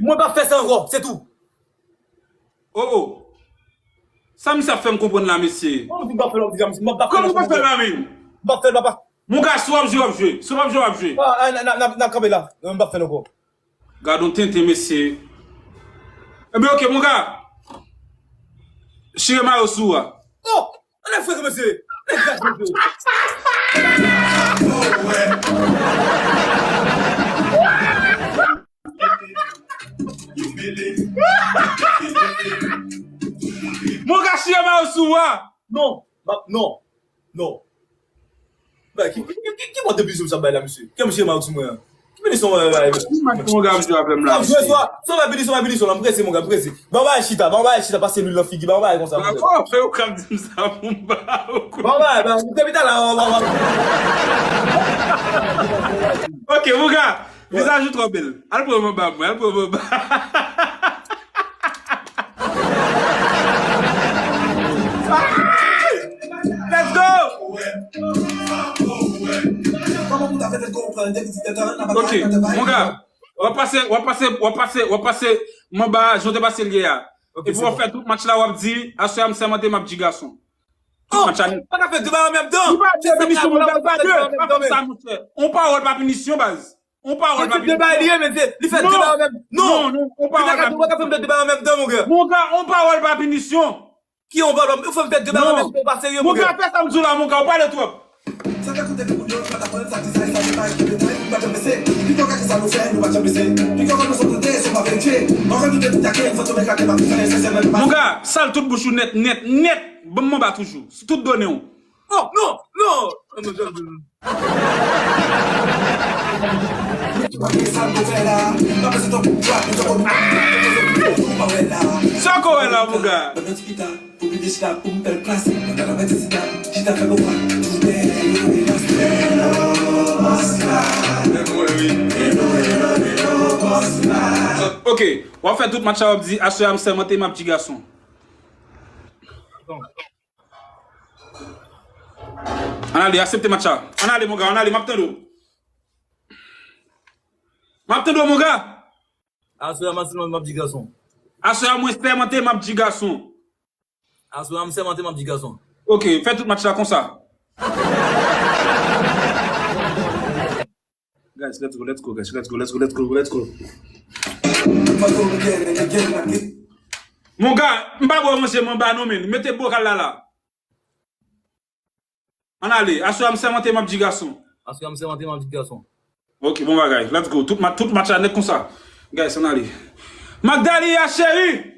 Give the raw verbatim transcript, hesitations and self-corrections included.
Mwen p ap fè sa ankò, se tou. Oh, oh. Sa misye ap fè m konprann la, mesye? Kòman w di m p ap fè l, w ap di a misye, m p ap fè l, kòman w pa fè l la menm? M p ap fè l, papa. Mon gars, si w ap jwe, w ap jwe. Si w p ap jwe, w ap jwe. Ah, ah, n a, n a, n a kanpe la. Non, m p ap fè l ankò. Gad on tenten, mesye. Ebyen, oke, mon gars. Chire mayo sou ou a. Oh! Ann al frekan, mesye. Ann al frekan, mesye. Mon gars, chire mayo sou ou a. Non, non, non. Bay, ki, ki, ki, ki, ki mòd de bizou sa bay la, mesye? Kè m chire mayo sou mwen an. Ki bizou sa bay la, mesye? Ki match mon gars ap jwe avè m la, mesye? Swa, swa bay bizou, swa bay bizou la, m prese, mon gars, m prese. Ban m bay chita, ban m bay chita, pase lwil nan figi, ban m bay konsa, mon gars. Bravo, frè, ou k ap di m sa pou m ba ou. Ban m bay, ban m, depi talè, ban m, ban m, ban m. Ok, mon gars, vizaj ou twò bèl. Al pran manba mwen, al pran manba. Let's go! Ok, mon gars, w ap pase, w ap pase, w ap pase, w ap pase manba jan w te pase l yè a. Ok, epi w ap fè tout match la, w ap di, aswè a m sèmante m ap di gason. Tout match la nèt. Pa ka fè de bagay an menm tan. Li pa de pinisyon, mon gars, li pa de. Pa fè sa, monchè. On pawòl pa pinisyon, baz. On pawòl pa pinisyon. Li fè de bagay li ye, men li fè de bagay an menm. Non, non, on pawòl pa pinisyon. Ou pa ka fè m fè de bagay an menm tan, mon gars. Mon gars, on pawòl pa pinisyon. Ki on pawòl? Ou fè m fè de bagay an menm tan, ou pa serye, mon gars. Mon gars, fè sa m di w la, mon gars, ou pale twòp. Sa ka koute pou moun yo, pa ta pran sa ti sa, sa ti pa ki detay, nou pa janm bese. Pito ka ki sa nou fè, nou pa janm bese. Pito ka nou sot nou te, se pa verifye. Anvan nou te pou take, fò tou eklate pa pou fè, se se menm pa. Mon gars, sal tout bouch ou nèt, nèt, nèt. Ban m manba toujou. Tout done w. Oh, non, non. Sa w ko wè la, mon gars? Ok, w ap fè tout match la, w ap di, aswè a m sèmante m ap di gason. Ann ale, aksepte match la. Ann ale, mon gars, ann ale, m ap tande w. M ap tande w, mon gars. Aswè a, m ap sèmante, m ap di gason. Aswè a, mwen sèmante, m ap di gason. Aswè a, m sèmante, m ap di gason. Ok, fè tout match la konsa. Guys, let's go, let's go, guys, let's go, let's go, let's go, let's go. Mon gars, m pa ba w manje manba non, men. Mete bokal la la. Ann ale. Aswè a m sèmante, m ap di gason. Aswè a m sèmante, m ap di gason. Ok, bon bagay. Let's go. Tout ma-, tout match la nèt konsa. Guys, ann ale. Magdalia, cheri!